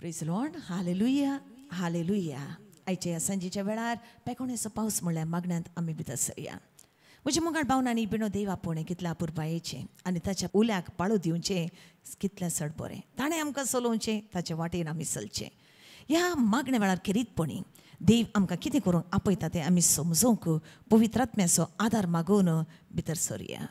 Praise Lord, hallelujah, hallelujah. आयच्या ह्या सांजेच्या वेळार पेकोणेचो पावस म्हणल्यार मागण्यांत आमी भितर सरया. म्हज्या मुखार भावनांनी बिणो देव आपोवणें कितल्या अपुरबायेचें आनी ताच्या उल्याक पाळो दिवचें कितलें चड बरें. ताणें आमकां चलोवचें, ताच्या वाटेन आमी चलचें. ह्या मागण्या वेळार खेरीतपणी देव आमकां कितें करूंक आपयता तें आमी समजूंक पवित्र आत्म्याचो आदार मागून भितर सरया.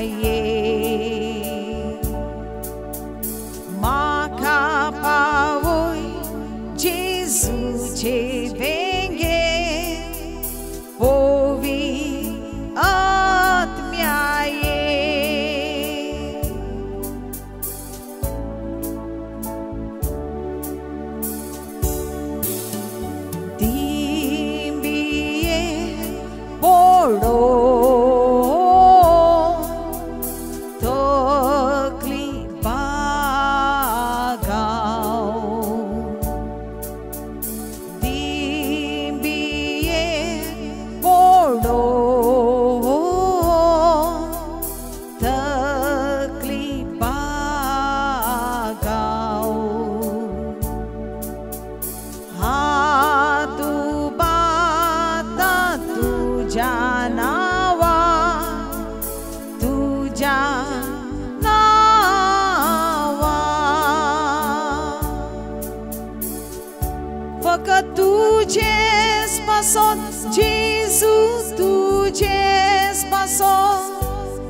Yeah. तुजेच पासत जेजू तुजेच पासत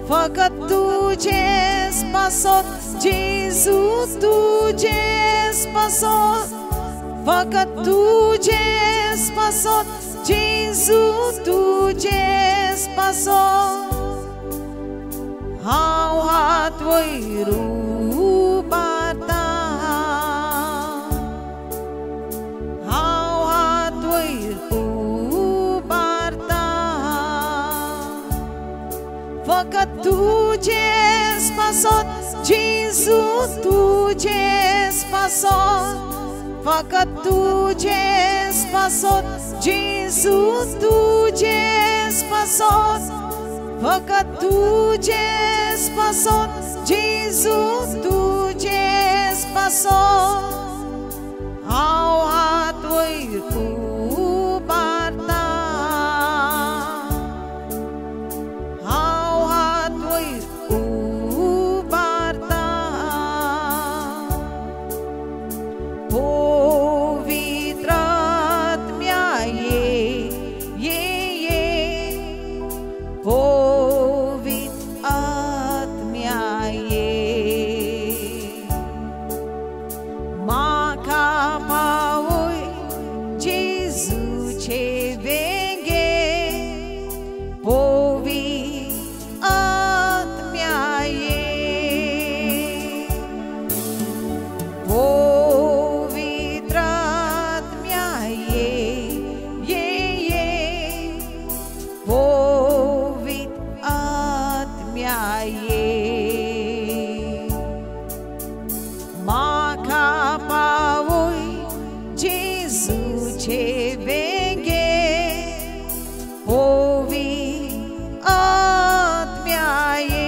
फकत तुजेच पासत जेजू तुजेच पासत फकत तुजेच पासत जेजू तुजेच पासत हांव हात वयर उबारता हांव हात वयर उबारता फकत तुजेच पासत जेजू तुजेच पासत फकत तुजेच पासत जेजू तुजेच पासत फकत तुजेच पासत जेजू तुजेच पासत हांव हात वयर उबारता हांव हात वयर उबारता पवित्र आत्म्या ये ये ये पवित्र आत्म्या ये म्हाका पावय जेजूचे वेंगे पवित्र आत्म्या ये पवित्र आत्म्या ये ये ये पवित्र आत्म्या ये म्हाका पावय जेजूचे वेंगे पवित्र आत्म्या ये.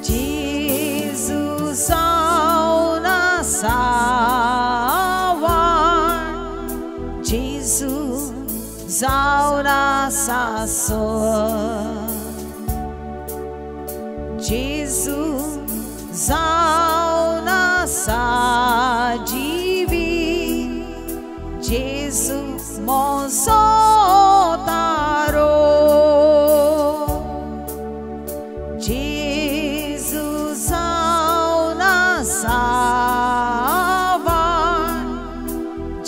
जेजू जावन आसा वाट जेजू जावन आसा सत जेजू जावन आसा जिवीत जेजू म्हजो तारो जेजू जावन आसा वाट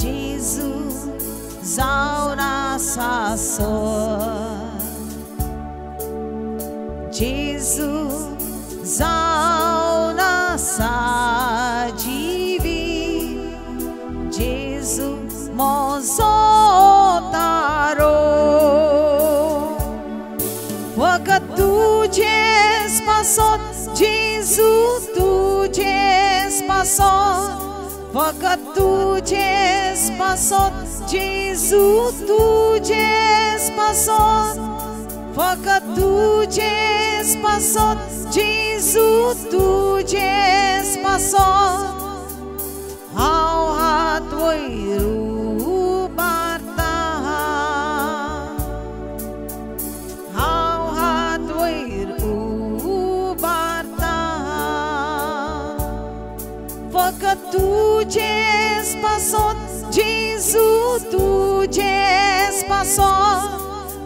जेजू जावन आसा सत जेजू जावन आसा जिवीत जेजू म्हजो तारो फकत तुजेच पासत जेजू तुजेच पासत फकत तुजेच पासत जेजू तुजेच पासत फकत तुजेच पासत जेजू तुजेच पासत हांव हात वयर उबारता हांव हात वयर उबारता फकत तुजेच पासत जेजू तुजेच पासत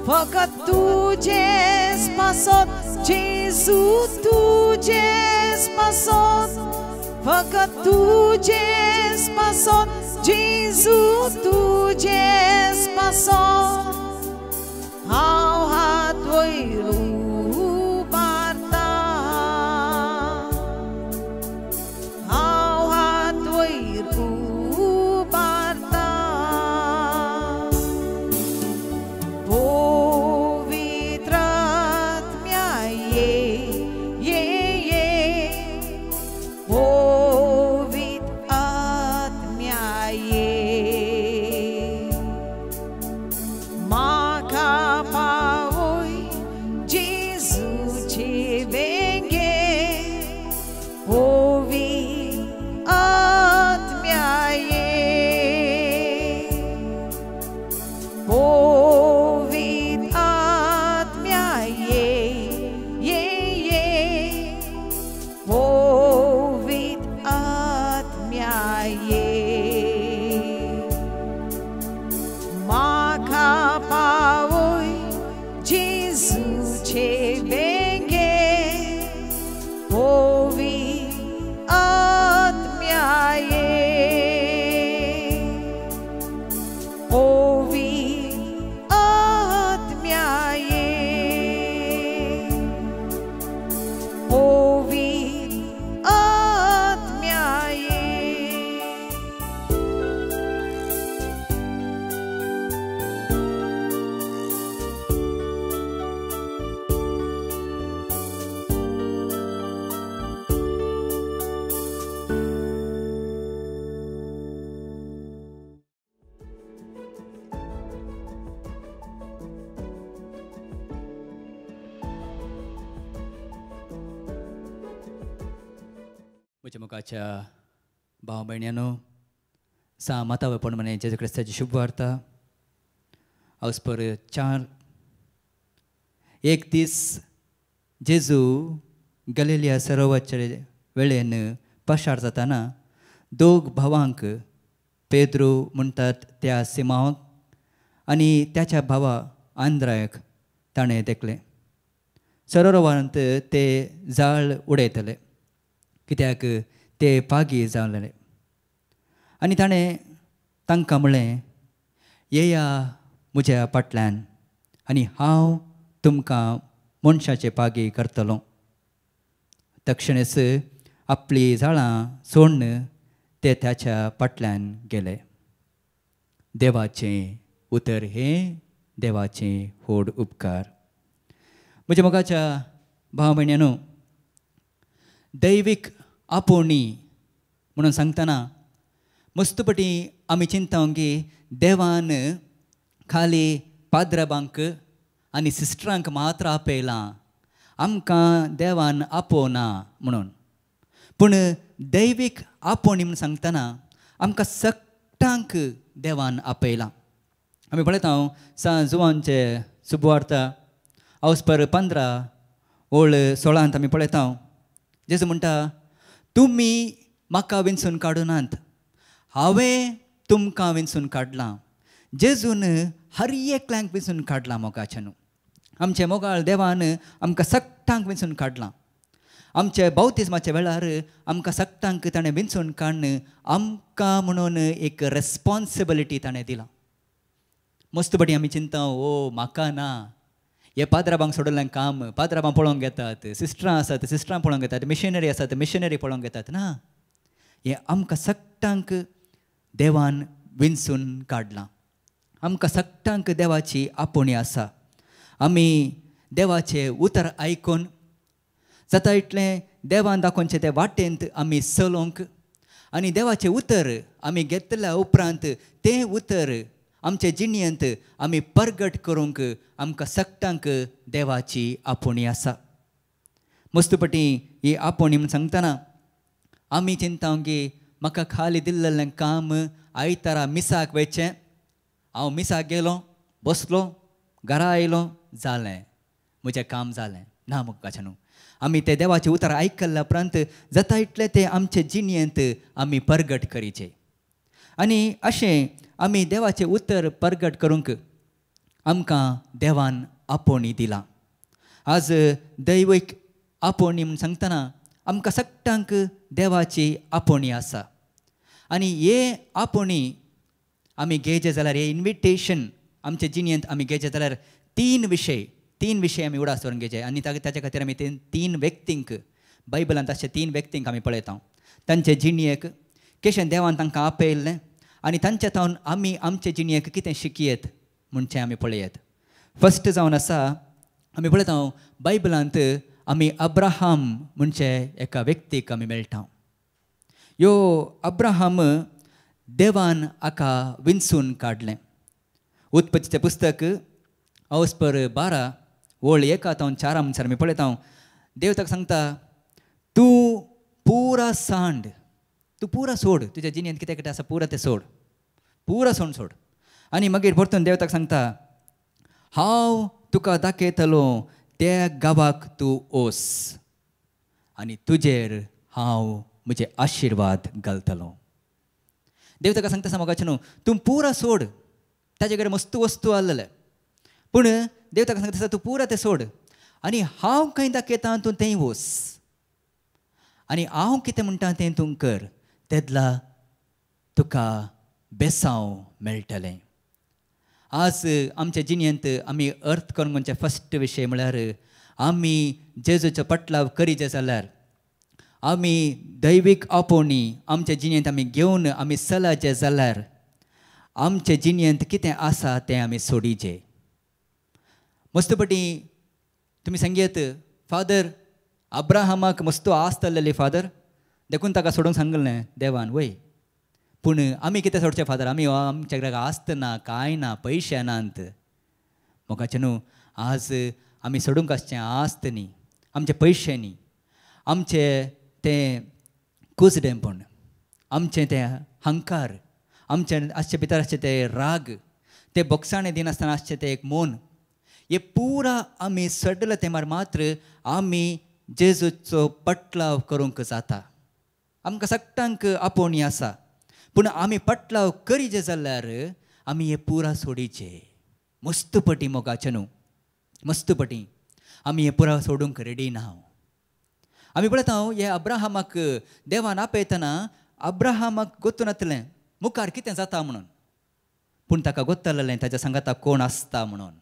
फकत तुजेच पासत जेजू तुजेच पासत फकत तुजेच पासत जेजू तुजेच पासत हांव हात वयर उबारता हांव हात वयर उबारता पवित्र आत्म्या ये ये ये पवित्र आत्म्या ये. पवित्र आत्म्या ये ये ये पवित्र आत्म्या ये म्हाका पावय जेजूचे बेंगे पवित्र आत्म्या ये पवित्र आत्म्या ये पवित्र आत्म्या ये. म्हज्या मुखाच्या भाव भयण्यांनो, सा मातावेपण म्हणे जेजू क्रिस्ताची शुभवार्ता हावसपर 4. एक दीस जेजू गलिलिया सरोवराचे वेळेन पाशार जाताना दोग भावांक, पेद्रू म्हणटात त्या सिमांवाक आनी त्याच्या भावा आंद्रायक ताणें देखलें. सरोवरांत ते जाळ उडयतले कित्याक ते पागी जावलेले. आनी ताणें तांकां म्हणलें, येया म्हज्या फाटल्यान आनी हांव तुमकां मनशाचे पागी करतलो. तक्षणेच आपली जाळां सोडून ते त्याच्या फाटल्यान गेले. देवाचें उतर हें देवाचें व्हड उपकार. म्हज्या मोगाच्या भाव भयण्यांनो, दैवीक आपोवणी म्हणून सांगतना मस्तपटी आमी चिंता की देवान खाली पाद्रबांक आनी सिस्टरांक मात्र आपयलां, आमकां देवान आपोवना म्हणून. पूण दैवीक आपोवणी म्हणून सांगतना आमकां सगळ्यांक देवान आपयलां. आमी पळयता सा जुवांचे शुभवार्ता हावसपर 15 ओळ 16 आमी पळयता. जेजू म्हणटा, तुमी म्हाका विंचून काडूनात, हांवें तुमकां विंचून काडलां. जेजून हर एकल्यांक विंचून काडलां. मोगाच्यान आमचे मोगाळ देवान आमकां सगळ्यांक विंचून काडलां. आमचे बावतिज्माच्या वेळार आमकां सगळ्यांक ताणें विंचून काडून आमकां म्हणून एक रेस्पोन्सिबिलिटी ताणें दिला. मस्तपटी आमी चिंता, ओ म्हाका ना, हे पाद्राबांक सोडलें काम, पाद्राबां पळोवंक येतात, सिस्टरां आसात सिस्टरां पळोवंक येतात, मिशनरी आसात मिशनरी पळोवंक येतात. ना, हें आमकां सगळ्यांक देवान विंचून काडलां. आमकां सगळ्यांक देवाची आपोवणी आसा. आमी देवाचें उतर आयकून जाता इतलें देवान दाखोवचें ते वाटेंत आमी चलोवंक आनी देवाचें उतर आमी घेतल्या उपरांत तें उतर आमचे जिणेंत आमी परगट करूंक आमकां सगळ्यांक देवाची आपोवणी आसा. मस्तपटी ही आपोवणी म्हूण सांगतना आमी चिंता की म्हाका खाली दिल्लें काम आयतारा मिसाक वयचें, हांव मिसाक गेलो, बसलो, घरा आयलो, जालें म्हजें काम जालें. ना मुखाच्या न्हू, आमी ते देवाचें उतर आयकल्ल्या उपरांत जाता इतलें तें आमचे जिणेंत आमी परगट करीचें. आनी अशें आमी देवाचें उतर परगट करूंक आमकां देवान आपोवणी दिलां. आज दैवीक आपोवणी म्हूण सांगतना आमकां सगळ्यांक देवाची आपोवणी आसा. आनी हे आपोवणी आमी घेयचें जाल्यार, हे इन्विटेशन आमचे जिणेंत आमी घेयचें जाल्यार तीन विशय आमी उडास दवरून घेयचे. आनी ताच्या खातीर आमी तीन व्यक्तींक बायबलांत अशे 3 व्यक्तींक आमी पळयता. तांचे जिणेक कशें देवान तांकां आपयल्लें आनी तांच्या तावन आमी आमचे जिणेक कितें शिकयत म्हणचें आमी पळयत. फर्स्ट जावन आसा आमी पळयता बायबलांत आमी अब्राहम म्हणचे एका व्यक्तीक आमी मेळटा. ह्यो अब्राहम देवान हाका विंचून काडलें. उत्पत्तीचें पुस्तक अवस्पर 12 ओळ 1 तावन 4 म्हणसर आमी पळयता. देव ताका सांगता, तूं पुरा सांड, तूं पुरा सोड, तुज्या जिणेंत कितें कितें आसा पुरा तें सोड, पुरा सोड सोड आनी मागीर परतून देव ताका सांगता हांव तुका दाखयतलो त्या गांवाक तूं वच आनी तुजेर हांव म्हजे आशिर्वाद घालतलो. देव ताका सांगता मोगाचे न्हू तूं पुरा सोड. ताजे कडेन मस्त वस्तू आसलेले पूण देव ताका सांगता तूं पुरा तें सोड आनी हांव खंय दाखयता तूं थंय वच आनी हांव कितें म्हणटा तें तूं कर, तेदला तुका बेसांव मेळटलें. आज आमच्या जिणेंत आमी अर्थ करूंक म्हणचे फस्ट विशय म्हळ्यार आमी जेजूचो पटलाव करीचे जाल्यार आमी दैवीक आपोवणी आमच्या जिणेंत आमी घेवन आमी चलाचे जाल्यार आमच्या जिणेंत कितें आसा तें आमी सोडीचें. मस्तपटी तुमी सांगयत फादर अब्राहमाक मस्त आस्त आसलेली फादर देखून ताका सोडूंक सांगलें देवान वय. पूण आमी कितें सोडचें फादर, आमी आमच्या घराक आस्त ना, कांय ना, पयशे नात. मोगाचें न्हू आज आमी सोडूंक आसचें आस्त न्ही, आमचे पयशे न्ही, आमचें तें कुजडेंपण, आमचें तें हंकार, आमचें आसचे भितर आसचें तें राग, तें बोगसाणें दिनासतना आसचें तें एक मोन, हे पुरा आमी सोडले तेमार मात्र आमी जेजूचो पटलाव करूंक जाता. आमकां सगळ्यांक आपोवणी आसा पूण आमी पटलाव करीचे जाल्यार आमी हे पुरा सोडीचे. मस्तपटी मोगाचें न्हू मस्तपटी आमी हे पुरा सोडूंक रेडी ना. आमी पळयता हे अब्राहमाक देवान आपयतना अब्राहमाक गोत्तू नातलें मुखार कितें जाता म्हणून, पूण ताका गोत्तलें ताच्या सांगाता कोण आसता म्हणून.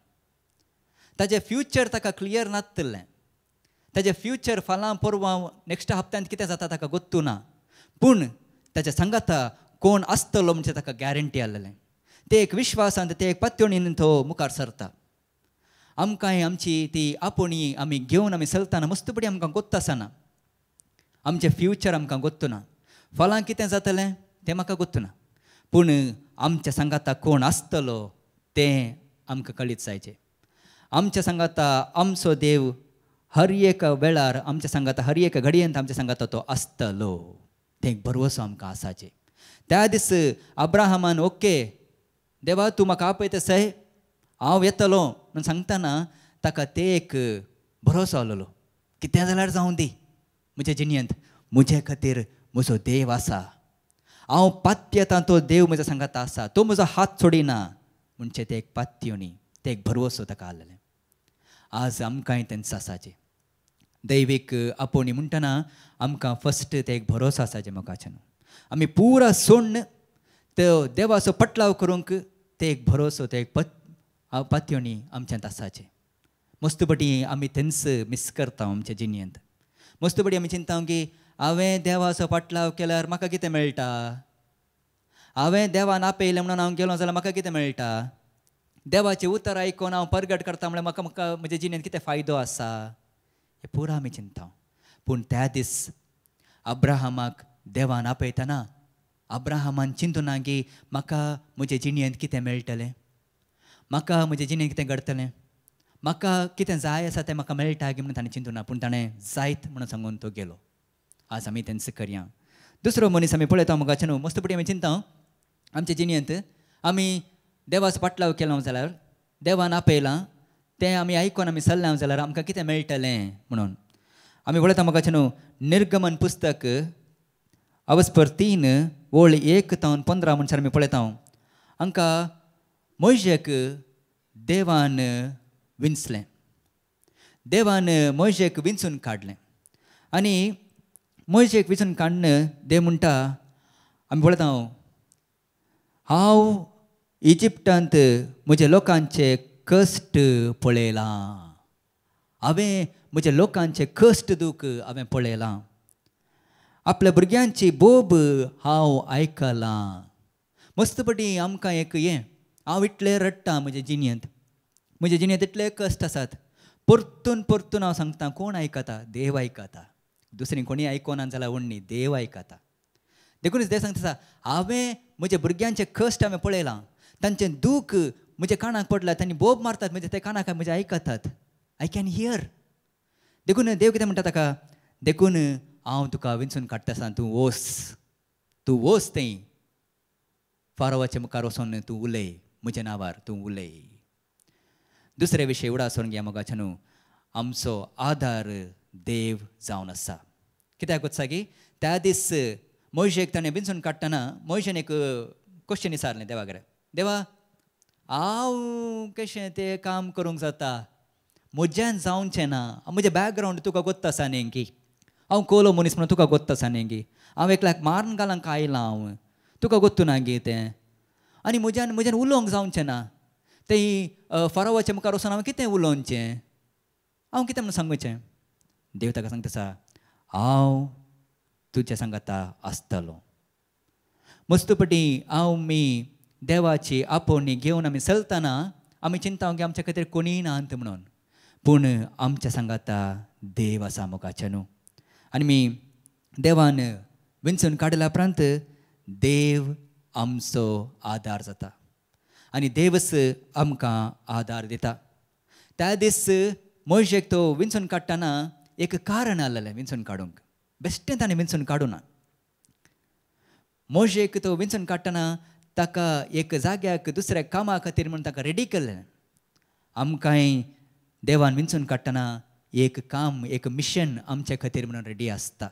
ताजें फ्युचर ताका क्लियर नातलें, ताजें फ्युचर फाल्यां परवां नेक्स्ट हप्त्यांत कितें जाता ताका गोत्तू ना, पूण ताच्या सांगाता कोण आसतलो म्हणजे ताका गॅरंटी आसलेलें. ते एक विश्वासान ते एक पत्योणीन तो मुखार सरता. आमकांय आमची ती आपोवणी आमी घेवन आमी चलतना मस्तपटी आमकां गोत्त आसना, आमचें फ्युचर आमकां गोत्तू ना, फाल्यां कितें जातलें तें म्हाका गोत्तू ना, पूण आमच्या सांगाता कोण आसतलो तें आमकां कळीत जायचें. आमच्या सांगाता आमचो देव हर एक वेळार आमच्या सांगाता हर एक घडयेंत आमच्या सांगाता तो आसतलो, तें एक भरवसो आमकां आसाचें. त्या दीस अब्राहमान ओके देवा तूं म्हाका आपयता सय हांव येतलो म्हणून सांगतना ताका ते एक भरोसो आसलेलो कितें जाल्यार जावं दी म्हज्या जिणेंत म्हजे खातीर म्हजो देव आसा, हांव पात्यता तो देव म्हज्या सांगाता आसा, तो म्हजो हात सोडिना म्हणचे ते एक पात्यवणी ते एक भरवसो ताका आसलेलें. आज आमकांय तेंच आसाचें. दैवीक आपोवणी म्हणटना आमकां फस्ट ते एक भरोसो आसाचें मोगाचें न्हू आमी पुरा सोडून तो देवाचो पटलाव करूंक ते एक भरोसो ते एक पात्यवणी आमच्यांत आसाचें. मस्तपटी आमी तेंच मिस करता आमच्या जिणेंत. मस्तपटी आमी चिंता की हांवें देवाचो पाटलाव केल्यार म्हाका कितें मेळटा, हांवें देवान आपयलें म्हणून हांव गेलो जाल्यार म्हाका कितें मेळटा, देवाचें उतर आयकून हांव परगट करता म्हणल्यार म्हाका म्हाका म्हज्या जिणेंत कितें फायदो आसा, हें पुरा आमी चिंता. पूण त्या दीस अब्राहमाक देवान आपयतना अब्राहमान चिंतू ना की म्हाका म्हजे जिणेंत कितें मेळटलें, म्हाका म्हजे जिणेंत कितें घडटलें, म्हाका कितें जाय आसा तें म्हाका मेळटा की म्हणून ताणें चिंतू ना, पूण ताणें जायत म्हणून सांगून तो गेलो. आज आमी तेंच करया. दुसरो मनीस आमी पळयता मोगाचें न्हू मस्तपटी आमी चिंता आमच्या जिणेंत आमी देवाचो पाटलाव केलो जाल्यार देवान आपयलां तें आमी आयकून आमी सल्ल्या जाल्यार आमकां कितें मेळटलें म्हणून आमी पळयता मोगाचें न्हू निर्गमन पुस्तक अवस्पर 3 ओळ 1 तावन 15 म्हणल्यार आमी पळयता हांकां मोयजेक देवान विंचलें, देवान मोयजेक विंचून काडलें आनी मोयजेक विंचून काडून देव म्हणटा आमी पळयता हांव इजिप्टांत म्हज्या लोकांचे कश्ट पळयलां, हांवें म्हज्या लोकांचे कश्ट दूख हांवें पळयलां, आपल्या भुरग्यांची बोब हांव आयकलां. मस्तपटी आमकां एक हें हांव इतलें रडटा म्हज्या जिणेंत, म्हज्या जिणेंत इतले कश्ट आसात, परतून परतून हांव सांगता कोण आयकता, देव आयकता, दुसरी कोणी आयकोना जाल्यार व्हडली देव आयकता. देखूनच देव सांगता हांवें म्हज्या भुरग्यांचे कश्ट हांवें पळयलां, तांचें दूख म्हज्या कानाक पडलां, तांणी बोब मारतात म्हणजे ते कानाक म्हज्या आयकतात, I can here. देखून देव कितें म्हणटा ताका, देखून हांव तुका विंचून काडटा आसा, तूं वोस, तूं वोस थंय फारोवाच्या मुखार वचोन तूं उलय. म्हज्या नांवार तूं उलय. दुसरे विशय उडास घे मोगाचे न्हू, आमचो आदार देव जावन आसा. कित्याक वचसा की त्या दीस मोयशेक ताणें विंचून काडटना मोयशेन एक क्वेश्चन विचारलें देवा कडेन, देवा हांव कशें तें काम करूंक जाता, म्हज्यान जावचें ना, म्हजें बॅकग्रावंड तुका गोत्त आसा न्ही की हांव कोलो मनीस म्हणून तुका गोत्त आसा न्ही की हांव एकल्याक मारून घालूंक आयलां, हांव तुका गोत्तू ना गे तें, आनी म्हज्यान म्हज्यान उलोवंक जावचें ना, तें फरावाच्या मुखार वचून हांव कितें उलोवचें, हांव कितें म्हणून सांगचें. देव ताका सांगता आसा हांव तुज्या सांगाता आसतलो. मस्तपटी हांव मी देवाची आपोवणी घेवन आमी चलतना आमी चिंता की आमच्या खातीर कोणीय ना अंत म्हणून, पूण आमच्या सांगाता देव आसा मोगाचें न्हू. आनी मी देवान विंचून काडल्या उपरांत देव आमचो आदार जाता आनी देवच आमकां आदार दिता. त्या दीस मोयशेक तो विंचून काडटना एक कारण आसलेलें विंचून काडूंक, बेश्टें ताणें विंचून काडूना. मोयशेक तो विंचून काडटना ताका एक जाग्याक दुसऱ्या कामा खातीर म्हणून ताका रेडी केल्लें. आमकांय देवान विंचून काडटना एक काम, एक मिशन आमच्या खातीर म्हणून रेडी आसता.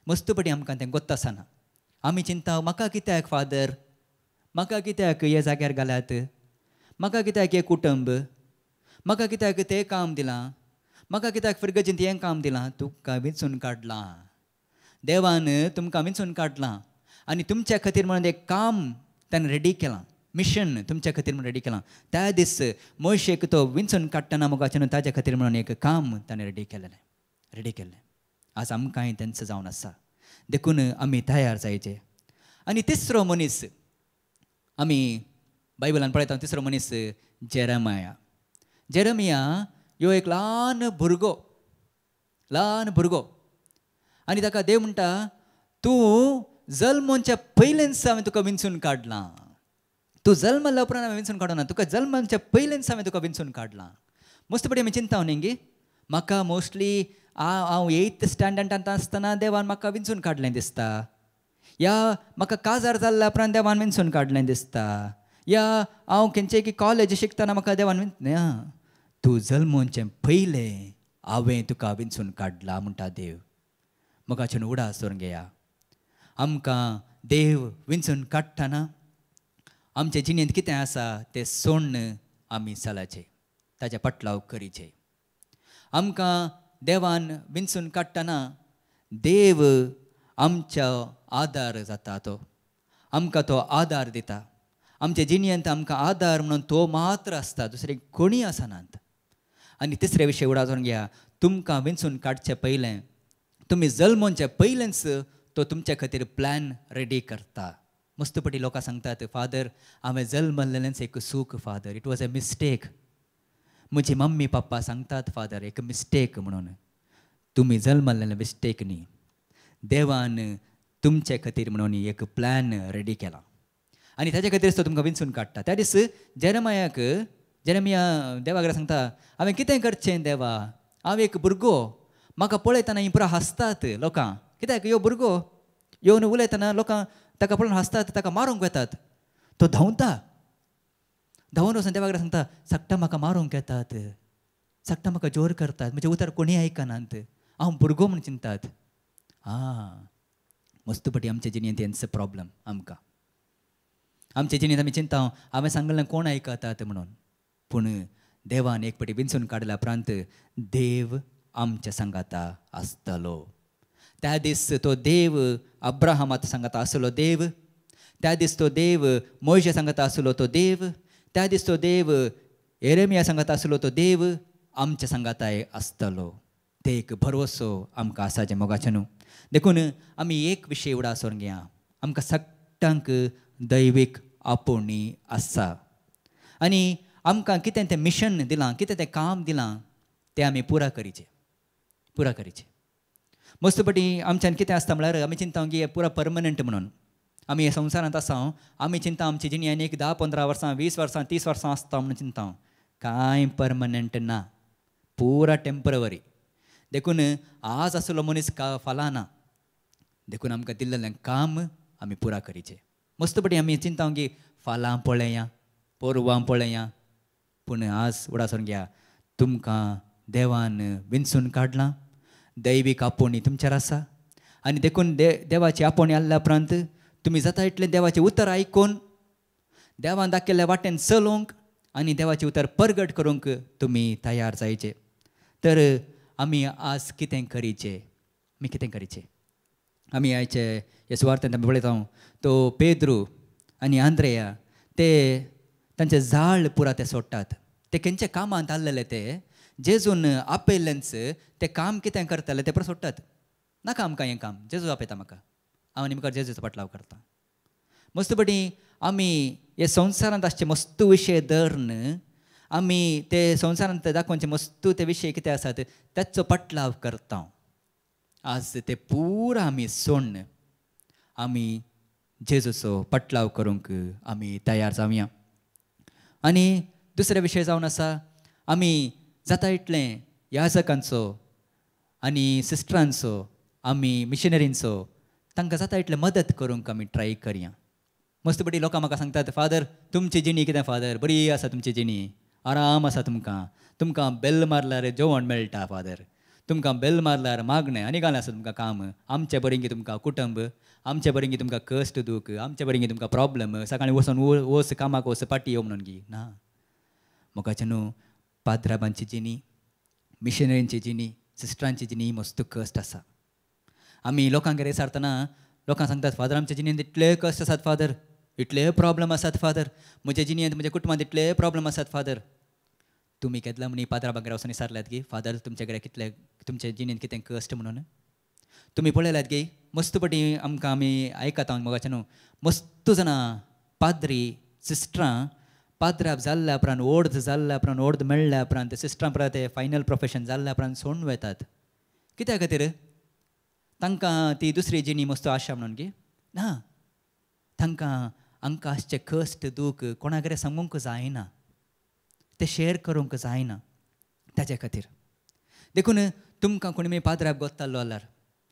मस्तपटी आमकां तें गोत्त आसना. आमी चिंता म्हाका कित्याक फादर, म्हाका कित्याक हे जाग्यार घाल्यात, म्हाका कित्याक हें कुटुंब, म्हाका कित्याक तें काम दिलां, म्हाका कित्याक फिरगजींत हें काम दिलां. तुमकां विंचून काडलां देवान, तुमकां विंचून काडलां आनी तुमच्या खातीर म्हणून एक काम ताणें रेडी केलां, मिशन तुमच्या खातीर म्हणून रेडी केलां. त्या दीस मोयशेक तो विंचून काडटना मोगाचें न्हू ताज्या खातीर म्हणून एक काम ताणें रेडी केलें, रेडी केल्लें. आज आमकांय तेंचो जावन आसा, देखून आमी तयार जायचे. आनी तिसरो मनीस आमी बायबलान पळयता, तिसरो मनीस जेरेमिया. जेरेमिया ह्यो एक ल्हान भुरगो, ल्हान भुरगो, आनी ताका देव म्हणटा तूं जल्मोच्या पयलेंच हांवें तुका विंचून काडलां, तूं जल्मल्या उपरांत हांवें विंचून काडूना, तुका जल्माच्या पयलेंच हांवें तुका विंचून काडलां. मस्तपटी आमी चिंता न्ही गी म्हाका मोस्टली हांव एथ स्टँडर्डांत आसतना देवान म्हाका विंचून काडलें दिसता, या म्हाका काजार जाल्ल्या उपरांत देवान विंचून काडलें दिसता, या हांव खंयचे की कॉलेज शिकतना म्हाका देवान विंच, तूं जल्मोचें पयलें हांवें तुका विंचून काडलां म्हणटा देव. मोगाचें उडास दवरून घेया, आमकां देव विंचून काडटना आमचे जिणेंत कितें आसा तें सोडून आमी चलाचें, ताच्या पाटलाव करीचें. आमकां देवान विंचून काडटना देव आमच्या आदार जाता, तो आमकां तो आदार दिता. आमच्या जिणेंत आमकां आदार म्हणून तो मात्र आसता, दुसरे कोणीय आसनात. आनी तिसरे विशय उडास घेया, तुमकां विंचून काडचें पयलें, तुमी जल्मोचें पयलेंच तो तुमच्या खातीर प्लॅन रेडी करता. मस्तपटी लोकां सांगतात फादर हांवें जल्मल्लेंच एक सूख father, it was a mistake. म्हजी मम्मी पप्पा सांगतात फादर एक मिस्टेक म्हणून. तुमी जल्मल्लें मिस्टेक न्ही, देवान तुमचे खातीर म्हणून एक प्लॅन रेडी केला आनी ताजे खातीर तो तुमकां विंचून काडटा. त्या दीस जेरेमियाक, जेरेमिया देवा कडेन सांगता हांवें कितें करचें देवा, हांव एक भुरगो, म्हाका पळयतना ही पुरा हांसतात लोकां, कित्याक ह्यो भुरगो येवन उलयतना लोकां ताका पळोवन हांसतात, ताका मारूंक येतात. तो धांवता, धांवून वचून देवा कडेन सांगता सगटा म्हाका मारूंक येतात, सगटा म्हाका जोर करतात, म्हजें उतर कोणीय आयकनात, हांव भुरगो म्हूण चिंतात. आं, मस्तपटी आमच्या जिणेंत हेंच प्रॉब्लम आमकां. आमच्या जिणेंत आमी चिंता हांवें सांगलें कोण आयकतात म्हणून, पूण देवान एक पटी विंचून काडल्या उपरांत देव आमच्या सांगाता आसतलो. त्या दीस तो देव अब्राहमात सांगाता आसलो देव, त्या दीस तो देव मोयशे सांगाता आसलो तो देव, त्या दीस तो देव एरेमिया सांगाता आसलो तो देव आमच्या सांगाताय आसतलो. ते एक भरवसो आमकां आसा जें मोगाचें न्हू. देखून आमी एक विशय उडास घेया, आमकां सगळ्यांक दैवीक आपोवणी आसा आनी आमकां कितें तें मिशन दिलां, कितें तें काम दिलां तें आमी पुरा करीचें, पुरा करीचें. मस्तपटी आमच्यान कितें आसता म्हळ्यार आमी चिंता की पुरा परमनंट म्हणून आमी ह्या संवसारांत आसा, आमी चिंता आमची जिणी आनी एक 10 15 वर्सां 20 वर्सां 30 वर्सां आसता म्हणून चिंता. कांय परमनंट ना, पुरा टेंपररी. देखून आज आसलो मनीस का फालां ना, देखून आमकां दिल्लें काम आमी पुरा करीचें. मस्तपटी आमी चिंता की फालां पळया, पोरवां पळया, पूण आज उडासून घ्या तुमकां देवान विंचून काडलां, दैवीक आपोवणी तुमचेर आसा आनी देखून देवाची आपोवणी आसल्या उपरांत तुमी जाता इतलें देवाचें उतर आयकून देवान दाखयल्ल्या वाटेन चलोवंक आनी देवाचें उतर परगट करूंक तुमी तयार जायचे। तर आमी आज कितें करीचें, आमी कितें करीचें? आमी आयचे हे सुवार्थेंत आमी पळयता तो पेद्रू आनी आंद्रेया ते तांचे जाळ पुरा ते सोडटात, ते खंयच्या कामांत आसलेले ते जेजून आपयल्लेंच ते काम कितें करताले ते पुरा सोडटात। नाका आमकां हें काम, जेजू आपयता म्हाका, हांव आनी मुखार जेजूचो पाटलाव करता। मस्तपटी आमी हे संवसारांत आसचे मस्तू विशय धरून आमी ते संवसारांत दाखोवचे मस्तू ते विशय कितें आसात ताचो पाटलाव करता। आज ते पुरा आमी सोडून आमी जेजूचो पाटलाव करूंक आमी तयार जावया। आनी दुसरे विशय जावन आसा आमी जाता इतलें याजकांचो आनी सिस्टरांचो आमी मिशनरींचो तांकां जाता इतलें मदत करूंक आमी ट्राय करया। मस्तपटी लोकां म्हाका सांगतात, फादर तुमची जिणी कितें फादर, बरी आसा तुमची जिणी, आराम आसा तुमकां, तुमकां बेल मारल्यार जेवण मेळटा फादर, तुमकां बेल मारल्यार मागणें आनी घालें आसा तुमकां काम, आमचे बरें तुमकां कुटुंब, आमचे बरें तुमकां कश्ट दूख, आमचे बरें तुमकां प्रॉब्लम, सकाळीं वचून वच कामाक वच पाटी यो म्हणून गी ना। मोगाचे न्हू पाद्राबांची जिणी, मिशनरींची जिणी, सिस्टरांची जिणी मस्त कश्ट आसा। आमी लोकांगेर विचारतना लोकांक सांगतात, फादर आमच्या जिणेंत इतले कश्ट आसात फादर, इतले प्रॉब्लम आसात फादर, म्हज्या जिणेंत म्हज्या कुटुंबांत इतले प्रॉब्लम आसात फादर। तुमी केदला म्हणी पाद्राबांगेर वचून विचारल्यात की फादर तुमच्या कडेन कितले तुमच्या जिणेंत कितें कश्ट म्हणून? तुमी पळयल्यात की मस्त पटी आमकां आमी आयकता मोगाचें न्हू मस्त जाणां पाद्री सिस्टरां पाद्राब जाल्ल्या उपरांत ओर्द जाल्ल्या उपरांत ओर्द मेळ्ळ्या उपरांत सिस्टरां परत ते फायनल प्रोफेशन जाल्ल्या उपरांत सोडून वतात। कित्या खातीर? तांकां ती दुसरी जिणी मस्त आशा म्हणून की ना, तांकां आमकां आसचें कश्ट दूख कोणा कडेन सांगूंक जायना, ते शेर करूंक जायना ताजे खातीर। देखून तुमकां कोणी मी पाद्राब गोत्तालो जाल्यार,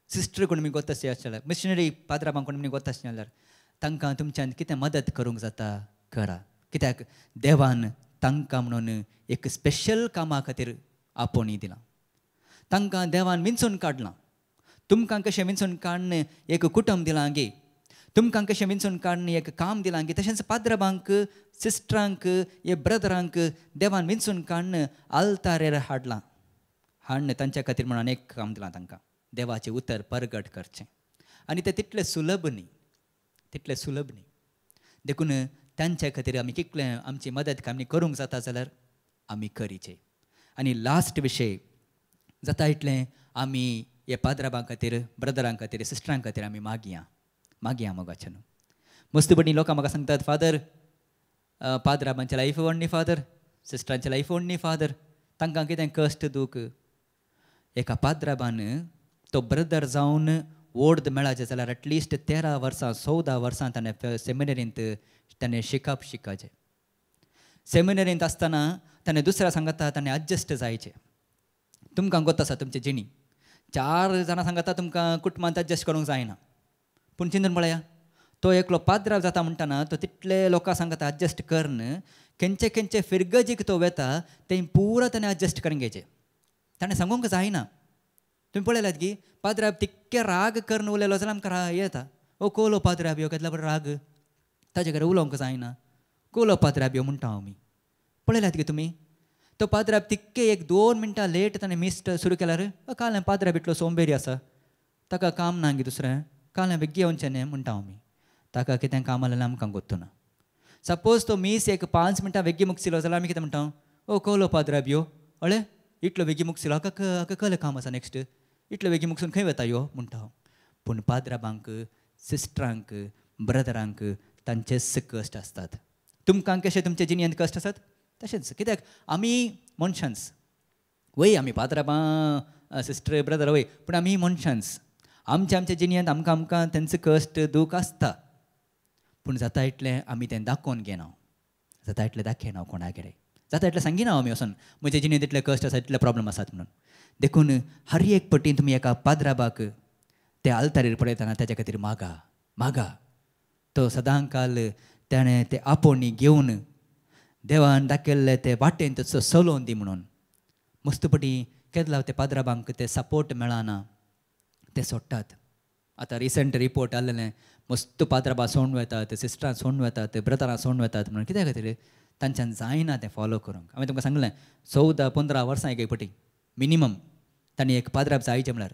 सिस्टर कोण मी गोत्ता आसलें जाल्यार, मिशनरी पाद्राबांक कोण मी गोत्ता आसलें जाल्यार तांकां तुमच्यान कितें मदत करूंक जाता करा। कित्याक देवान तांकां म्हणून एक स्पेशल कामा खातीर आपोवणी दिलां, तांकां देवान विंचून काडलां। तुमकां कशें विंचून काडून एक कुटुंब दिलां गे, तुमकां कशें विंचून काडून एक काम दिलां गे, तशेंच पाद्राबांक सिस्टरांक हे ब्रदरांक देवान विंचून काडून आल्तारेर हाडलां, हाडून तांच्या खातीर म्हणून एक काम दिलां तांकां, देवाचें उतर परगट करचें। आनी तें तितलें सुलभ न्ही, तितलें सुलभ न्ही। देखून तांच्या खातीर आमी कितलें आमची मदत आमी करूंक जाता जाल्यार आमी करीचे। आनी लास्ट विशय जाता इतलें आमी हे पाद्राबां खातीर, ब्रदरां खातीर, सिस्टरां खातीर आमी मागया, मागया मोगाचें न्हू। मस्तपणी लोकां म्हाका सांगतात, फादर पाद्राबांचे लायफ व्हडली फादर, सिस्टरांचे लायफ व्हडली फादर, तांकां कितें कश्ट दूख। एका पाद्राबान तो ब्रदर जावन ओर्द मेळाचें जाल्यार एटलिस्ट 13 वर्सां 14 वर्सां ताणें सेमिनरींत ताणें शिकप शिकाचें। सेमिनरींत आसतना ताणें दुसऱ्या सांगता ताणें एडजस्ट जायचें। तुमकां गोत आसा तुमची जिणी, 4 जाणां सांगता तुमकां कुटुंबांत एडजस्ट करूंक जायना, पूण चिंतून पळया तो एकलो पाद्राव जाता म्हणटना तो तितले लोकां सांगता एडजस्ट करन खंयचे खंयचे फिरगजीक तो वेता तें पुरा ताणें एडजस्ट करून घेवचें, ताणें सांगूंक जायना। तुमी पळयल्यात की पाद्राब तितके राग करून उलयलो जाल्यार आमकां येता, ओ कोलो पाद्राब यो केदलो बरो राग, ताजे कडेन उलोवंक जायना, कोलो पाद्राब यो म्हणटा आमी। पळयल्यात की तुमी तो पाद्राब तितके 1-2 मिनटां लेट ताणें मिस्ट सुरू केल्यार काल पाद्राब इतलो सोंबेरी आसा, ताका काम ना गे दुसरें, काल बेगी येवचें न्ही म्हणटा आमी, ताका कितें काम आसलें आमकां गोत्तू ना। सपोज तो मीस 1-5 मिनटां बेगी मुगसिलो जाल्यार आमी कितें म्हणटा, ओ कोलो पाद्राब यो, अळे इतलो बेगी मुगसिलो हाका कलें काम आसा नेक्स्ट, इतलो बेगी मुगसून खंय वता यो म्हणटा हांव। पूण पाद्राबांक, सिस्टरांक, ब्रदरांक तांचेच कश्ट आसतात। तुमकां कशें तुमचे जिणेंत कश्ट आसात तशेंच, कित्याक आमी मनशांच वय, आमी पाद्राबां सिस्टर ब्रदर वय, पूण आमी मनशांच, आमच्या आमच्या जिणेंत आमकां आमकां तेंचो कश्ट दूख आसता, पूण जाता इतलें आमी तें दाखोवन घेना, जाता इतलें दाखयना कोणा कडेन, जाता इतलें सांगिना आमी वचून म्हज्या जिणेंत इतले कश्ट आसा इतले प्रॉब्लम आसात म्हणून। देखून हर एक पटीन तुमी एका पाद्राबाक ते आल्तारीर पळयतना ताच्या खातीर मागा मागा, तो सदांकाल ताणें ते आपोवणी घेवन देवान दाखयल्ले ते वाटेन तसो चलोवन दी म्हणून. मस्तपटी केदला ते पाद्राबांक ते सपोर्ट मेळना, ते सोडटात. आतां रिसंट रिपोर्ट आसलेलें मस्त पाद्राबां सोडून वेतात, सिस्टरां सोडून वेतात, ब्रदरां सोडून वेतात म्हणून. कित्या खातीर? तांच्यान जायना तें फॉलो करूंक. हांवें तुमकां सांगलें 14-15 वर्सां एक पटी मिनिमम तांणी एक पाद्राब जायचें म्हळ्यार,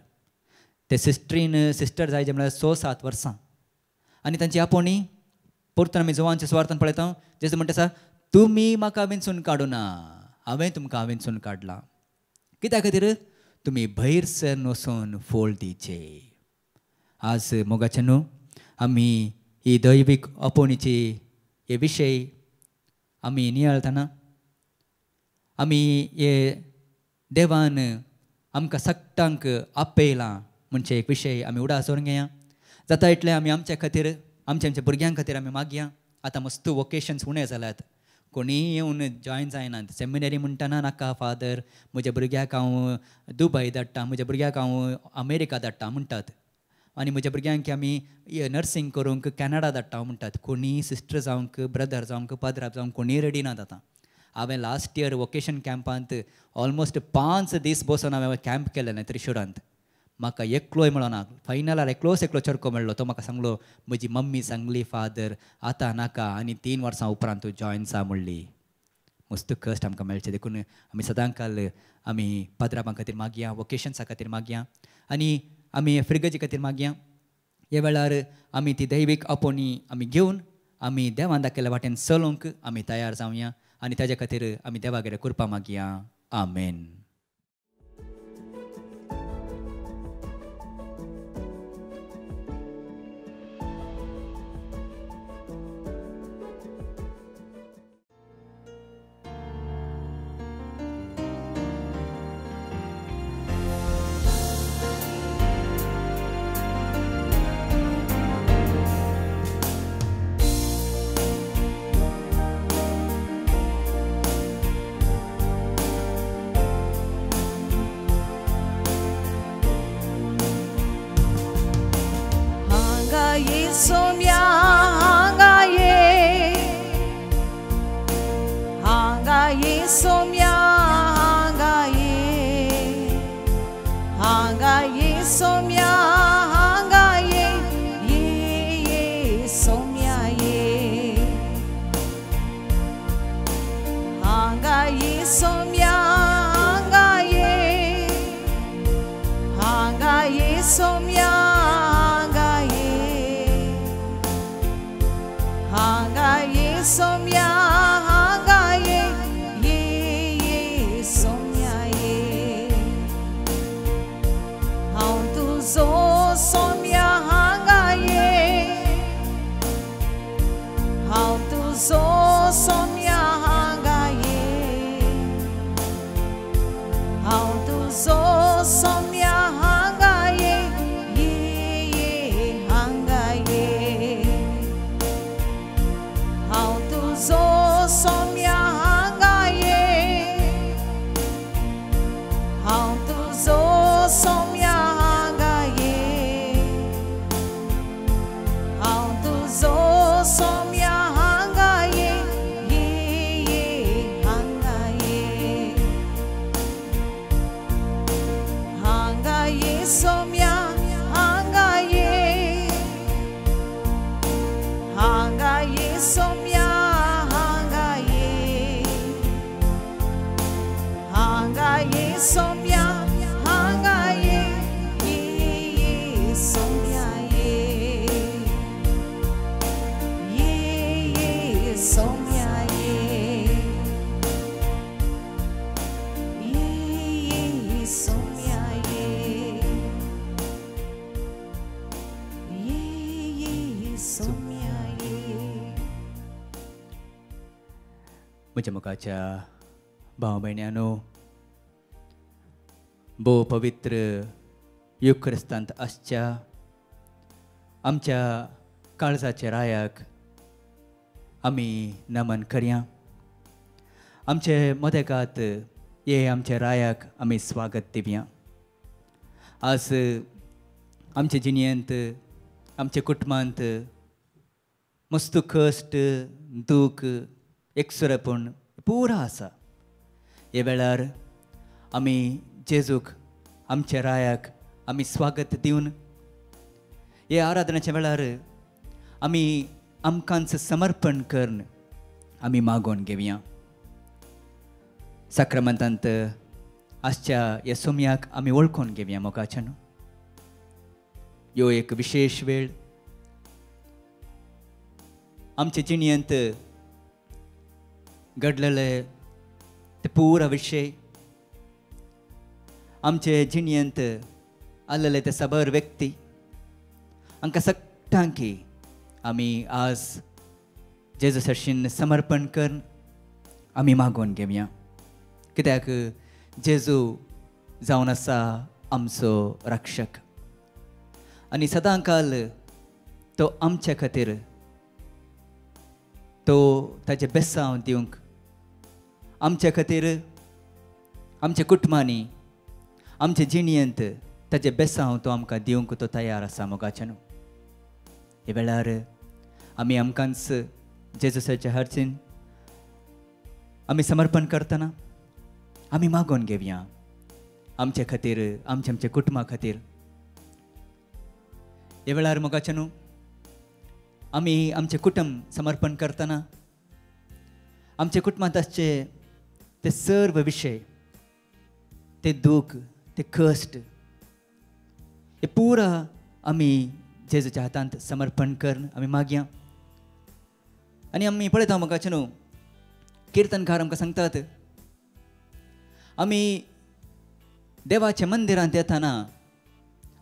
ते सिस्टरीन सिस्टर जायचें म्हळ्यार 6-7 वर्सां. आनी तांची आपोवणी परतून आमी जुवांच्या सुवार्थान पळयता. जेजू म्हणटा आसा तुमी म्हाका विंचून काडूना, हांवें तुमकां विंचून काडलां. कित्या खातीर? तुमी भैर सर वचून फोळ दिवचे. आज मोगाचे न्हू आमी ही दैवीक आपोवणीची हे विशय आमी नियाळतना आमी हे देवान आमकां सगटांक आपयलां म्हणजे एक विशय आमी उडास दवरून घेया. जाता इतलें आमी आमच्या खातीर, आमच्या आमच्या भुरग्यां खातीर आमी मागया. आतां मस्त वोकेशन्स उणें जाल्यात, कोणीय येवन जॉयन जायनात. सेमिनरी म्हणटना नाका फादर म्हज्या भुरग्याक हांव दुबय धाडटा, म्हज्या भुरग्याक हांव अमेरिका धाडटा म्हणटात. आनी म्हज्या भुरग्यांक आमी नर्सिंग करूंक कॅनडा धाडटा म्हणटात. कोणीय सिस्टर जावंक, ब्रदर जावंक, पाद्राब जावंक कोणीय रेडी नात. आतां हांवें लास्ट इयर वोकेशन कॅम्पांत ऑलमोस्ट 5 दीस बसून हांवें कॅम्प केलें त्रिशुरांत. म्हाका एकलोय मेळना. फायनलार एकलोच एकलो चरको मेळ्ळो. तो म्हाका सांगलो म्हजी मम्मी सांगली फादर आतां नाका आनी 3 वर्सां उपरांत तूं जॉयन जा म्हणली. मस्त कश्ट आमकां मेळचें. देखून आमी सदांकाल आमी पाद्राबां खातीर मागया, वोकेशन्सा खातीर मागया आनी आमी फिरगजी खातीर मागया. ह्या वेळार आमी ती दैवीक आपोवणी आमी घेवन आमी देवान दाखयल्ल्या वाटेन चलोवंक आमी तयार जावया आनी ताज्या खातीर आमी देवागेर कृपा मागया. आमेन. म्हज्या मुखाच्या भाव भयण्यानो, भोव पवित्र युक्रिस्तांत आसच्या आमच्या काळजाच्या रायाक आमी नमन करया. आमचे मदेकात ये आमच्या रायाक आमी स्वागत दिवया. आज आमचे जिणेंत, आमच्या कुटुंबांत मस्त कश्ट, दूख, एकसुरेपण पुरा आसा. हे वेळार आमी जेजूक आमच्या रायाक आमी स्वागत दिवन हे आराधनेच्या वेळार आमी आमकांच समर्पण करून आमी मागोवन घेवया. साक्रमंतांत आजच्या ह्या सोमयाक आमी वळखून घेवया मोगाच्यान. ह्यो एक विशेश वेळ आमचे जिणेंत घडलेले ते पुरा विशय, आमचे जिणेंत आलेले ते साबार व्यक्ती हांकां सगळ्यांकी आमी आज जेजू सरशीन समर्पण करून आमी मागोवन घेवया. कित्याक जेजू जावन आसा आमचो रक्षक आनी सदां काल तो आमच्या खातीर तो ताचें बेसांव दिवंक आमच्या खातीर आमच्या कुटुंबांनी आमच्या जिणेंत ताचें बेसांव तो आमकां दिवंक तो तयार आसा मोगाच्यान. हे वेळार आमी आमकांच जेजूसाच्या हर्चीन आमी समर्पण करतना आमी मागोवन घेवया आमच्या खातीर, आमच्या आमच्या कुटुंबा खातीर. हे वेळार मोगाच्यान आमी आमचें कुटुंब समर्पण करतना आमच्या कुटुंबांत आसचे ते सर्व विशय, ते दूख, ते कश्ट हे पुरा आमी जेजूच्या हातांत समर्पण करून आमी मागया. आनी आमी पळयता मोगाच्यान किर्तनकार आमकां सांगतात आमी देवाच्या मंदिरांत येताना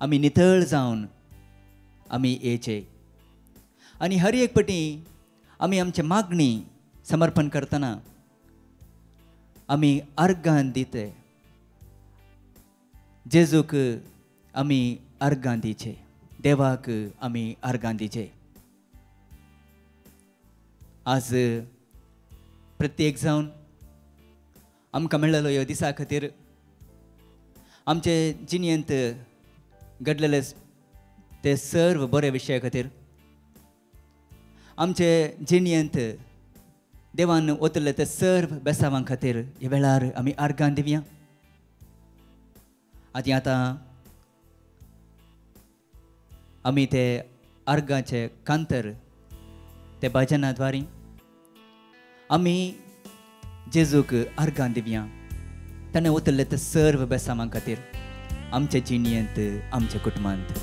आमी नितळ जावन आमी येचे आनी हर एक पटी आमी आमचे मागणी समर्पण करतना आमी अर्गां दिते, जेजूक आमी अर्गां दिचे, देवाक आमी अर्गां दिचे. आज प्रत्येक जावन आमकां मेळ्ळेलो ह्या दिसा खातीर आमचे जिणेंत घडलेले ते सर्व बरे विशया खातीर, आमचे जिणेंत देवान ओतले ते सर्व बेसावां खातीर ह्या वेळार आमी अर्गां दिवया. आनी आतां आमी ते अर्गाचे कांतर ते भजना द्वारी आमी जेजूक अर्गां दिवया. ताणें ओतले ते सर्व बेसावां खातीर आमच्या जिणेंत आमच्या कुटुंबांत.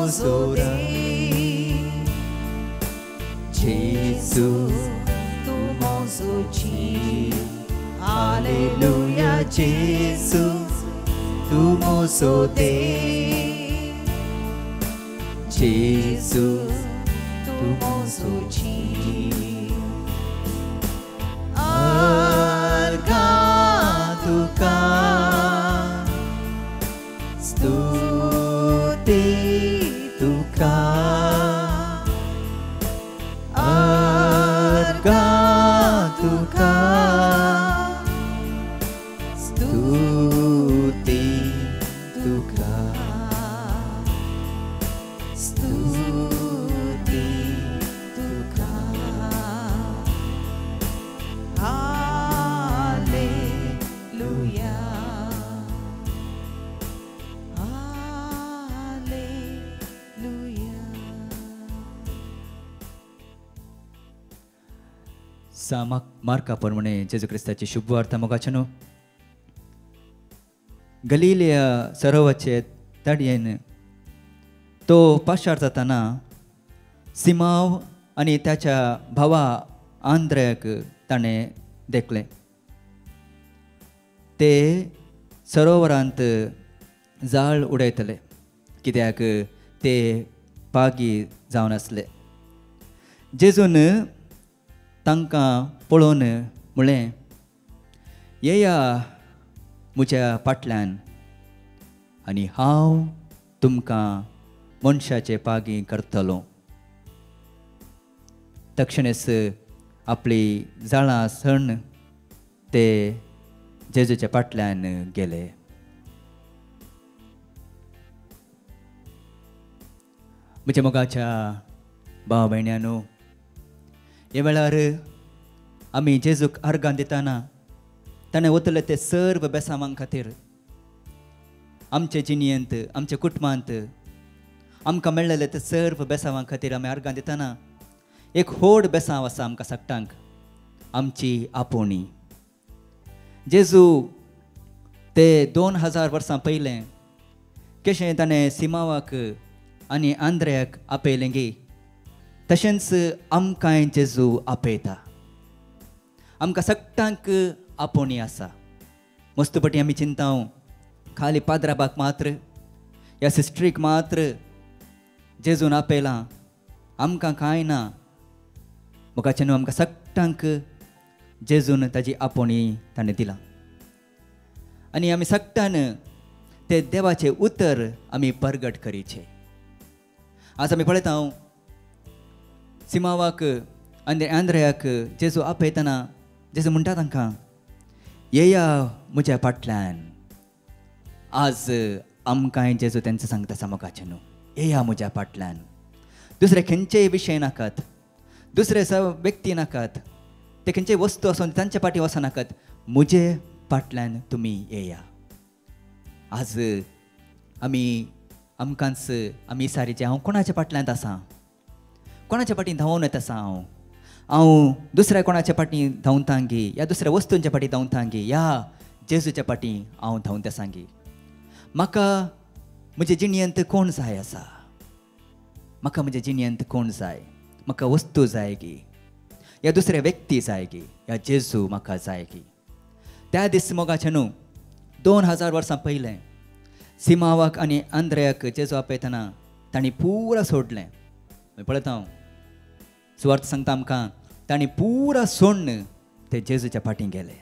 मोजो देव, जेजू तूं मोजो जीव, हालेलुया जेजू तूं मोजो देव, जेजू तूं मोजो जीव, अर्घां तुका स्तुती तुका, अर्घां तुका स्तुती तुका, स्तुती तुका, हालेलुया हालेलुया. मार्का प्रमाणे जेजू क्रिस्ताची शुभवार्ता मोगाचे न्हू. गलिलिया सरोवराचे तडयेन तो पाशार जाताना सिमाव आनी ताच्या भावा आंद्रयाक ताणें देखलें. ते सरोवरांत जाळ उडयतले कित्याक ते पागी जावन आसले. जेजून तांकां पळोवन म्हळें, येया म्हज्या फाटल्यान आनी हांव तुमकां मनशाचे पागी करतलो. तक्षणेच आपली जाळां सण ते जेजूच्या फाटल्यान गेले. म्हज्या मोगाच्या भाव भयण्यानो, ह्या वेळार आमी जेजूक अर्गां दितना ताणें वतले ते सर्व बेसांवां खातीर आमचे जिणयेंत, आमच्या कुटुंबांत आमकां मेळ्ळेले ते सर्व बेसांवां खातीर आमी अर्गां दितना एक व्हड बेसांव आसा आमकां सगटांक, आमची आपोवणी. जेजू ते 2000 वर्सां पयलें कशें ताणें सिमावाक आनी आंद्रयाक आपयलें गी, तशेंच आमकांय जेजू आपयता. आमकां सगटांक आपोवणी आसा. मस्तपटी आमी चिंताव खाली पाद्राबाक मात्र ह्या सिस्ट्रीक मात्र जेजून आपयलां, आमकां कांय ना. मोगाचें न्हू, आमकां सगटांक जेजून ताजी आपोवणी ताणें दिलां आनी आमी सगटान ते देवाचें उतर आमी परगट करीचें. आज आमी पळयता हांव सिमावाक आनी आंद्रयाक जेजू आपयतना जेजू म्हणटा तांकां, येया म्हज्या फाटल्यान. आज आमकांय जेजू तेंचो सांगता सामोकाचें न्हू, येया म्हज्या फाटल्यान. दुसरे खंयचेय विशय नाकात, दुसरे व्यक्ती नाकात, ते खंयचेय वस्तू आसून तांच्या फाटीं वचनाकात, म्हजे फाटल्यान तुमी येया. आज आमी आमकांच आमी सारीचे हांव कोणाच्या फाटल्यान आसा, कोणाच्या फाटीं धांवून येता आसा, हांव हांव दुसऱ्या कोणाच्या फाटीं धांवता गी, ह्या दुसऱ्या वस्तूंच्या फाटीं धांवता गी, ह्या जेजूच्या फाटीं हांव धांवता आसा गी. म्हाका म्हजे जिणयेंत कोण जाय आसा, म्हाका म्हज्या जिणयेंत कोण जाय, म्हाका वस्तू जाय गी, ह्या दुसऱ्या व्यक्ती जाय गी, ह्या जेजू म्हाका जाय गी. त्या दीस मोगाचें न्हू 2000 वर्सां पयलें सिमावाक आनी आंद्रयाक जेजू आपयतना तांणी पुरा सोडलें. पळयता हांव सुवार्थ सांगता आमकां, तांणी पुरा सोडून ते जेजूच्या फाटीं गेले.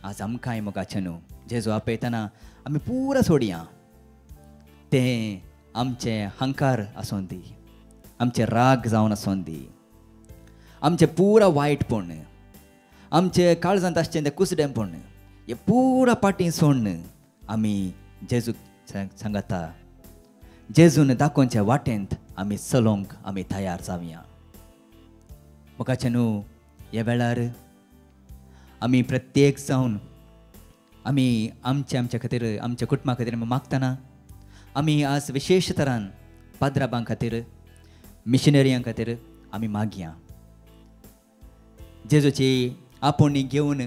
आज आमकांय मोगाचें न्हू जेजू आपयतना आमी पुरा सोडया. तें आमचें हंकार आसूं दी, आमचें राग जावन आसूं दी, आमचें पुरा वायटपण, आमचे काळजांत आसचें तें कुसडेंपण, हें पुरा फाटीं सोडून आमी जेजूक सांगता, जेजून दाखोवच्या वाटेंत आमी चलोवंक आमी तयार जावया. मोगाचें न्हू ह्या वेळार आमी प्रत्येक जावन आमी आमचे आमच्या खातीर, आमच्या कुटुंबा खातीर आमी मागतना आमी आज विशेश तरान पाद्राबां खातीर, मिशनरियां खातीर आमी मागया. जेजूची आपोवणी घेवन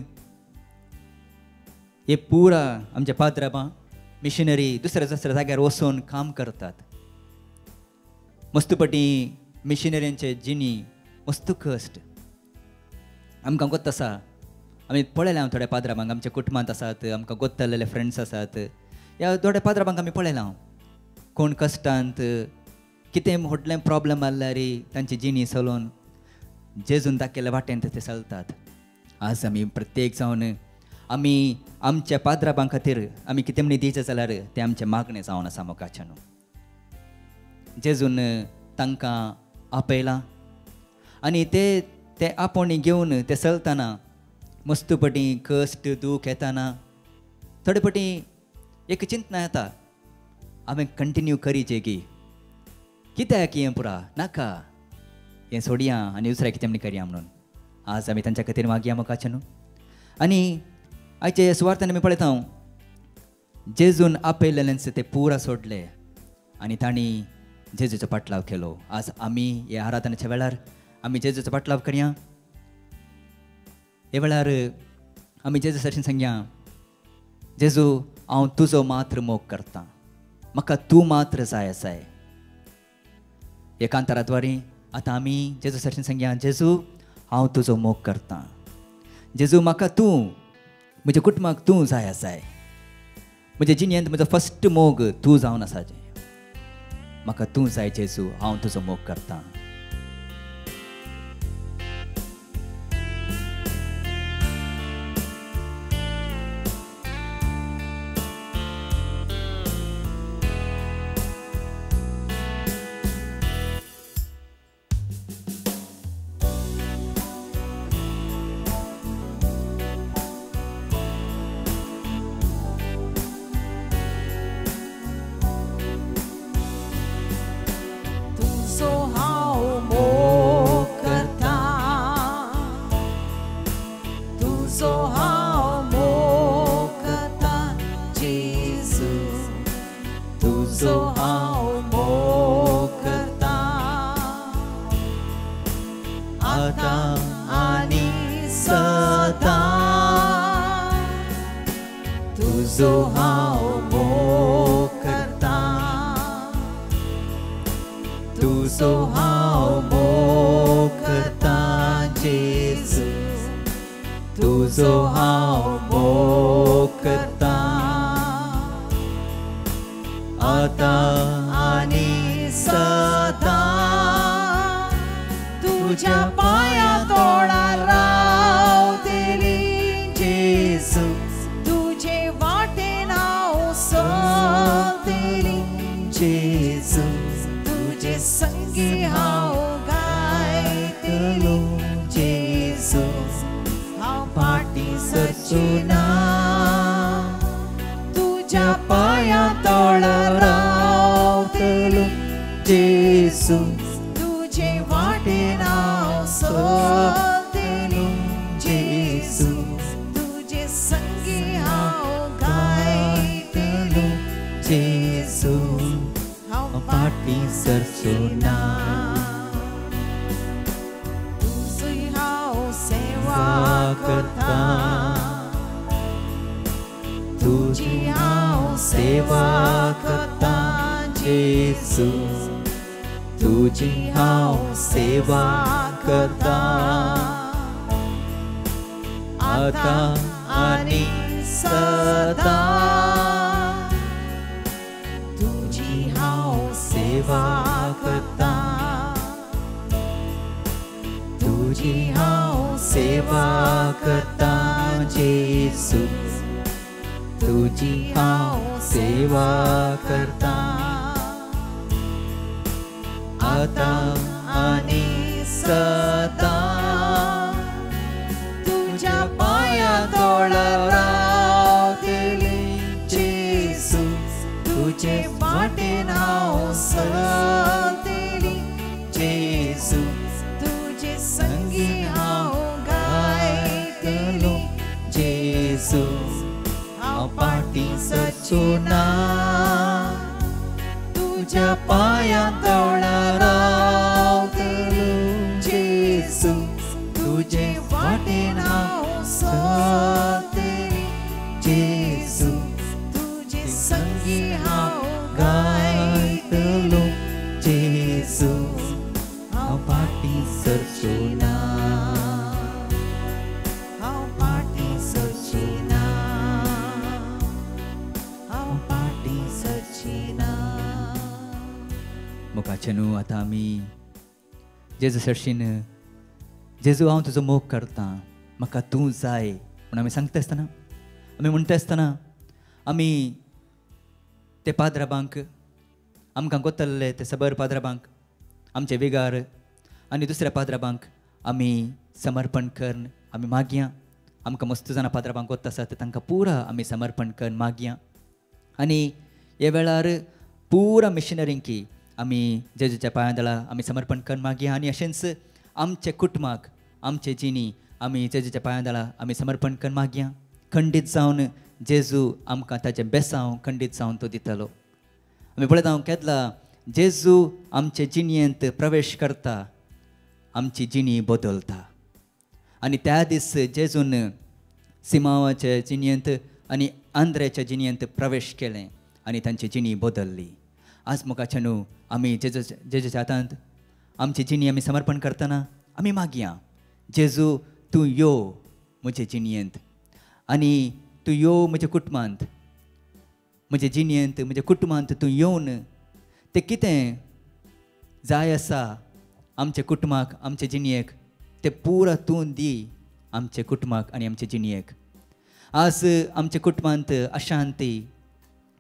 हे पुरा आमच्या पाद्राबां मिशनरी दुसऱ्या दुसऱ्या जाग्यार वचून काम करतात. मस्तपटी मिशनऱ्यांचे जिणी मस्त कश्ट आमकां गोत्त आसा. आमी पळयलां थोड्या पाद्राबांक आमच्या कुटुंबांत आसात, आमकां गोत्तलेले फ्रेंड्स आसात, ह्या थोड्या पाद्राबांक आमी पळयलां कोण कश्टांत कितें व्हडलें प्रॉब्लम आसल्यार तांची जिणी चलोवन जेजून दाखयल्ल्या वाटेन ते चलतात. आज आमी प्रत्येक जावन आमी आमच्या पाद्राबां खातीर आमी कितें म्हणी दिवचें जाल्यार तें आमचें मागणें जावन आसा मोगाचें न्हू. जेजून तांकां आपयलां आनी ते ते आपोवणी घेवन ते चलतना मस्तपटी कश्ट दूख येताना थोडे पटी एक चिंतना येता, हांवें कंटिन्यू करीचें की कित्याक हें पुरा नाका हें सोडया आनी दुसऱ्या कितें म्हणी करया म्हणून. आज आमी तांच्या खातीर मागया मोगाचें न्हू. आनी आयचे सुवार्थान आमी पळयता जेजून आपयलेलेंच ते पुरा सोडले आनी तांणी जेजूचो पाटलाव केलो. आज आमी ह्या आराधनेच्या वेळार आमी जेजूचो पाटलाव करया. ह्या वेळार आमी जेजू सरशीं सांगया, जेजू हांव तुजो मात्र मोग करता, म्हाका तूं मात्र जाय आसाय. एकांतराद्वारे आतां आमी जेजू सरशीं सांगया, जेजू हांव तुजो मोग करता, जेजू म्हाका तूं म्हज्या कुटुंबाक तूं जाय आसाय, म्हज्या जिणेंत म्हजो फस्ट मोग तूं जावन आसा, म्हाका तूं जाय जेजू, हांव तुजो मोग करता. संगी हांव गायतलो जेजू. सरची ना, हांव पाटी सरची ना, हांव पाटी सरची ना. मोगाचे न्हू आतां आमी जेजू सरशीन, जेजू हांव तुजो मोग करता, म्हाका तूं जाय म्हूण आमी सांगता आसतना, आमी म्हणटा आसतना आमी ते पाद्राबांक आमकां गोतल्ले ते सबर पाद्राबांक, आमचे विगार आनी दुसऱ्या पाद्राबांक आमी समर्पण करून आमी मागया. आमकां मस्त जाणां पाद्राबांक गोत आसा ते तांकां पुरा आमी समर्पण करून मागया. आनी ह्या वेळार पुरा मिशनरींकी आमी जेजूच्या पांयां दळा आमी समर्पण करून मागया. आनी अशेंच आमचे कुटुंबाक, आमचे जिणी आमी जेजूच्या पांयां दळा आमी समर्पण करून मागया. खंडीत जावन जेजू आमकां ताचें बेसांव खंडीत जावन तो दितलो. आमी पळयता केदला जेजू आमचे जिणयेंत प्रवेश करता, आमची जिणी बदलता. आनी त्या दीस जेजून सिमांवाचे जिणयेंत आनी आंद्रेच्या जिणयेंत प्रवेश केलें आनी तांची जिणी बदलली. आज मोगाचे न्हू आमी जेजूच्या हातांत आमची जिणी आमी समर्पण करतना आमी मागया, जेजू तूं यो म्हजे जिणयेंत आनी तूं यो म्हज्या कुटुंबांत, म्हजे जिणयेंत म्हज्या कुटुंबांत तूं येवन तें कितें जाय आसा आमच्या कुटुंबाक, आमचे जिणयेक, तें पुरा तूं दी आमच्या कुटुंबाक आनी आमचे जिणयेक. आज आमच्या कुटुंबांत अशांती,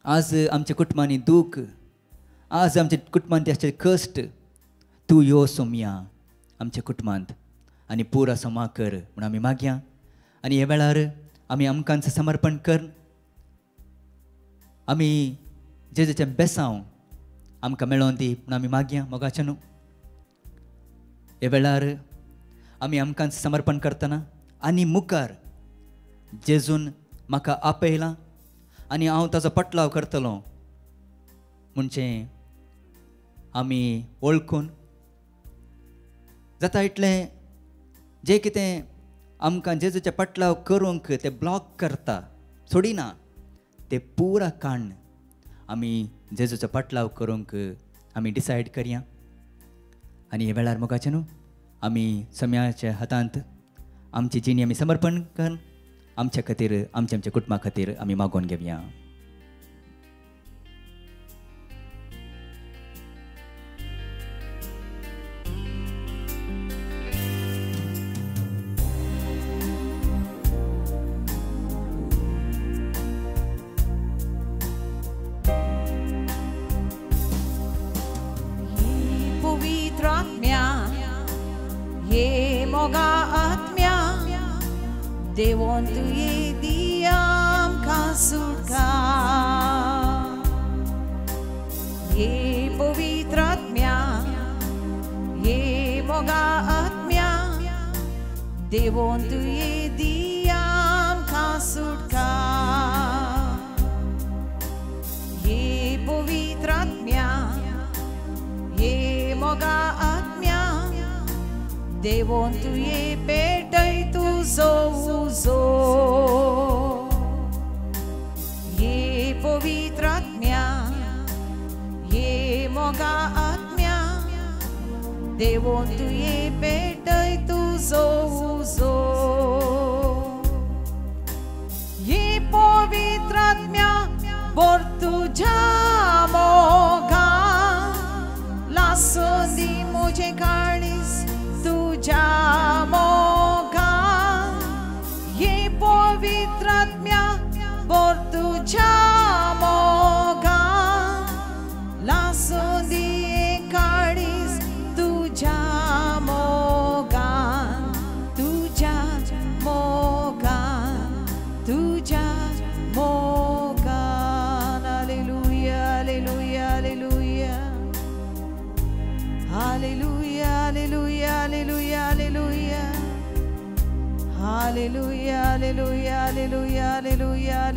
आज आमच्या कुटुंबांनी दूख, आज आमच्या कुटुंबांत आसचे कश्ट, तूं यो सोमया आमच्या कुटुंबांत आनी पुरा सोमा कर म्हूण आमी मागया. आनी ह्या वेळार आमी आमकांच समर्पण कर, आमी जेजूचें बेसांव आमकां मेळोवन दी म्हूण आमी मागया. मोगाचें न्हू ह्या वेळार आमी आमकांच समर्पण करतना आनी मुखार जेजून म्हाका आपयलां आनी हांव ताचो पटलाव करतलो म्हणचे आमी वळखून जाता इतलें जें कितें आमकां जेजूचें पटलाव करूंक ते ब्लॉक करता सोडिना ते पुरा काण आमी जेजूचो पटलाव करूंक आमी डिसायड करया. आनी ह्या वेळार मोगाचें न्हू आमी सम्याच्या हातांत आमची जिणी आमी समर्पण कर आमच्या खातीर, आमच्या आमच्या कुटुंबा खातीर आमी मागोवन घेवया. देवोन तुये दी आमकां सुटका, ये पवित्र आत्म्या, ये मोगा आत्म्या, देवोन तुये दी आमकां सुटका, ये पवित्र आत्म्या, ये मोगा आत्म्या, देवोन तुये पेटय तुजो उजो, ये पवित्र आत्म्या, ये मोगा आत्म्या, देवोन तुये पेटय तुजो उजो, ये पवित्र आत्म्या बोर तुज्या मोगान लासून दी म्हजें काळीज तुज्या मोगान, ये पवित्र आत्म्या बोर तुज्या मोगान लासून दी काळीज तुज्या मोगान, तुज्या मोगान, तुज्या मोगान. Hallelujah, hallelujah, hallelujah, hallelujah, hallelujah, hallelujah, hallelujah, hallelujah, hallelujah, hallelujah, hallelujah,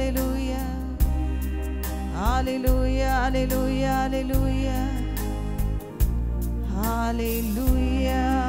hallelujah, hallelujah, hallelujah, hallelujah, hallelujah.